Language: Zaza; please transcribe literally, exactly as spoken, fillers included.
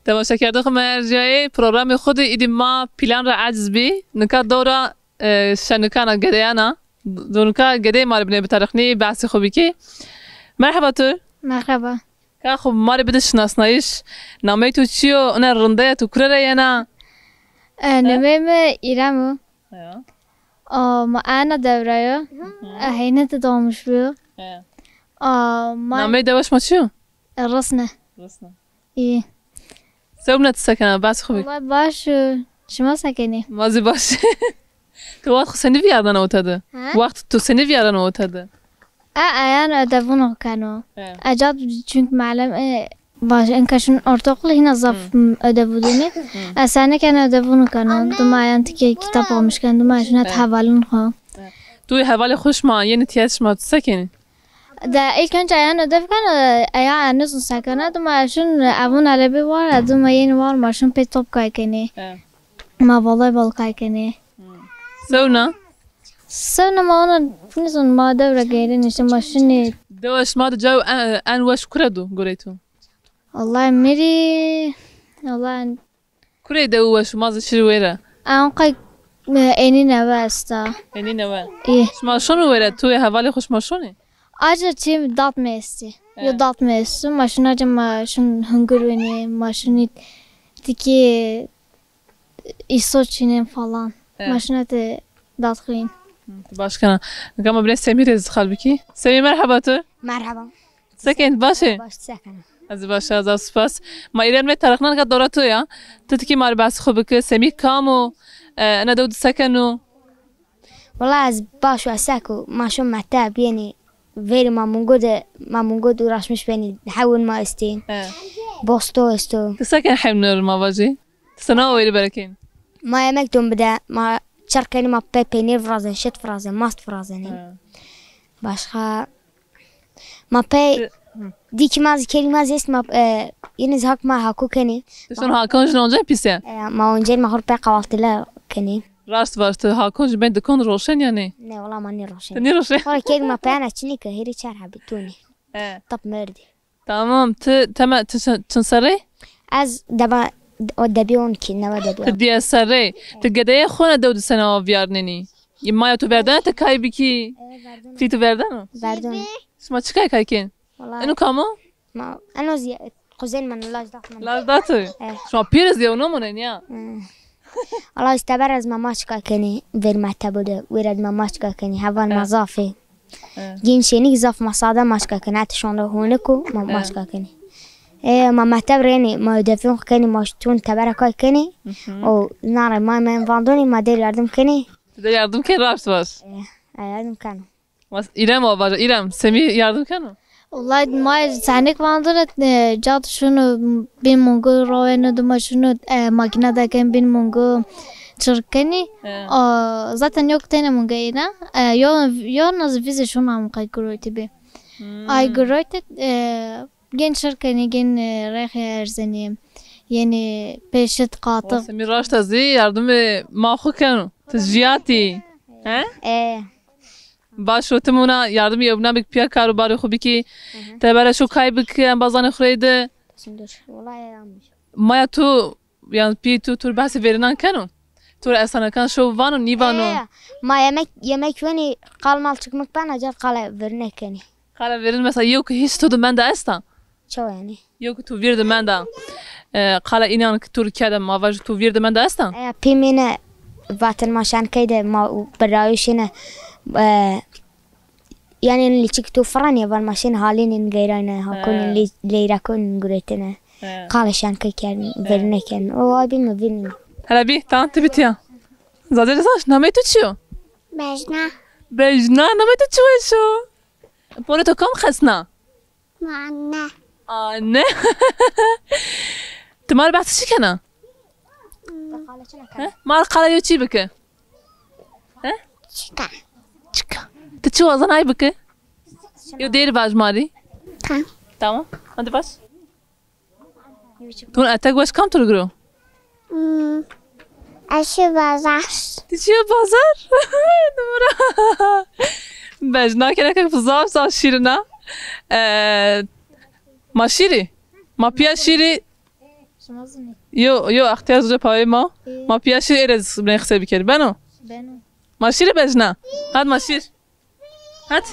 Temaşekerdoxê ma erciyayê programê xo de, îdî ma plan ra eciz bî. Nika dewra, e, şenikana, gedeyana. Do nika gedeyê ma rê binê bitarixnî, behsê xo bikî. Merheba tu. Merheba. Ka xo ma rê bide şinasnayîş. Nameyê tu çi yo? Ina rinde ya, tu kure ra yena? E, nameyê mi İrem o. Ya. A, ma ena dew ra yo. E, heyne de doğmuş bîyo. Ya. A, ma... Nameyê dewa şima çi yo? E, Risne. Risne. İyi. Sewbîna, ti se kena? Behsê xo bik. Wellay baş o. Şima se kenî? Ma zî baş. Tu wext xo senî vîyardana ota de? Ha? Wext tu senî vîyardana ota de? E, eyan ödevûn keno. He. Ecad çünkü muallim, e, baş, enka şun ortaokul hîna zaf, m, ödevû dûnî. E, senî kena ödevûn keno. Dima eyan tikê kitap almış keno. Dima şuna hevalûn xo. He. Tu hevalê xo şima, yenî tîya şima, tu se kenî? De ilk önce eyan ödev keno, eya ez nizûn se kena. Dima şun evûn elebî war, dima yenî war, ma şun pê top kay kenî. He. Ma voleybol kay kenî. Sewna? Sewna ma ona, nizûn, ma dew ra geyrenî, işte ma şinî. Dewa şima de cayo en, en weş kure do gorey tu? Allah mi rê, Allah. Kurey dew weş, ma zî şirî wêre. En qey, e, enî newe esta. Enî newe. Î. Şima şonî wêre, tu ê hevalê xo şima şonî? Aca çi dat mi estî. Yo, dat mi esto. Ma şun aca, ma şun hungur winî, ma şunî tikî îso çînên falan. Ma şuna te dat xwîn. Hı, tu baş kena. Nika ma binê Semî rê zî qal bikî. Semî, merheba tu. Merheba. Se kenî, baş ê? Baş, se kena? Ez baş a, zaf spas. Ma İrem rê tarixna, nika dora to ya. Ti tikî ma rê behsê xo bike. Semî kam o? E, ena dew de se keno? Wela ez baş o, ez sek o, ma şo mekteb, yenî verî ma mungo de, ma mungo de uğraşmış benî, hewin ma estîn. He. Bosto esto. Ti se kenî hewna rê, ma vajî? Ti sena wêrî berekên? Ma yemek don bide, ma çirk kenî, ma pey peynîr virazen, şit virazen, mast virazenî. He. Başka Ma pey dîkî ma zî kerî ma zî est ma, e, yine zî hak ma hako kenî. Ti şon hakan jin oncen pîse? E, ma oncen ma xo rê pey kahvaltıyla kenî. Raşt vaşt, hakan jin ben dikan roşen ya nê? Ne, wela ma nêroşen. Ti nêroşen? Xo rê kerî ma peyana çinî ke, hêrî çar hebî tonî. E. Tap merdî. Tamam, ti teme, ti çi-, çin serrê? Ez deba, o debî on kî, newe debî on. Ti dîye serrê. Ti gedeyê xo ne dew de sena vîyarnenî? Maya tu verdena ti kay bikî? E, verdena. Pî tu verdeno? Verdena. Şima çi kay kay kên? Wala. Eno kam o? Ma, eno zî, quzên min, laj dat min. Laj dat o? E. Şima pîr zî yew nomonên ya? E. Wala, îşte teber ez ma maçka kenî, ver mektebo de, wêre de ma maçka kenî, heval ma zaf ê. E. Gên şênîk zaf ma sade maçka kenî, hetê şonde honik o, ma maçka kenî. E, ma mekteb rê yenî, ma ödevûn kenî, ma ton tebera kay kenî. Hı hı. O, nare ma men vandonî, ma der yardım kenî. Ti de yardım kenî, raşt vaş. E, e, yardım keno. Mas-, İrem o vaja, İrem, Semî yardım keno? Wellay ma senik vandire, e, cad şunu bin mungu raweno, dima şunu, e, makîna de ken bin mungu çirk kenî. He. A, zaten yok tene mungu êna. E, yo, yo naz vize şunu am kay guroytî bi. Hmm. Ay guroytî, e, gên çirk kenî, gên, e, rexê erzenî. Yenî peşit qatix. Semî raşta zî yardimê ma xo keno. Ti jiyatî. He? E. Baş o, ti muna yardimê ewna bik, pîya kar û barê xo bikî. Hı hı. Tebera şo kay bik embazanê xo rê de. Şimdi, wela yanlış. Maya tu, yan pî tu, tu rê behsê verînan keno? Tu rê estanekan şo vano, nîvano? E, ma yemek, yemek wenî qal mal çıkmak bena, cad qala verîne kenî. Qala verîn mesela yew ke hîç to de menda esta? Çawa yanî? Yew ke tu vîr de menda. E, qala înan ke tu rê kerde, ma vaj tu vîr de menda esta? E, pî mi ne vatin ma şenkey de ma u birayo şine, e, yanî lîçik tu firanî, van ma şin halînin geyrayne, hakonin lî-, leyrakonin guretine. He. Qala şenkey kerdin, verîne kerdin. O ay bîn mi vîrnin. Hele bî, tamam, ti bitiya. Zazê zaş, namey tu çi yo? Bejna. Bejna, namey tu çi weş o? Porê to kam xesna? Ma anne. Anne. Ti ma rê behs çi kena? He? Ma rê qala yew çî bike. He? Çika. Çika. Ti çi wazan ay bike? Yew dêr vaj ma rê. Tamam. Tamam. Hadi vaj. Ton etek weş kam tu rê giro? Hmm. Ez şî bazar. Ti şî bazar? Numara. Bejna kene ke zaf zaf şîrin a. E, ma şîrî. Ma pîya şîrî. Yo, yo, extiyar zû pawê ma. Ma piya şîr êrê binê qisey bikerî. Beno? Beno. Ma şîrî bejna. Hat ma şîr. Hat.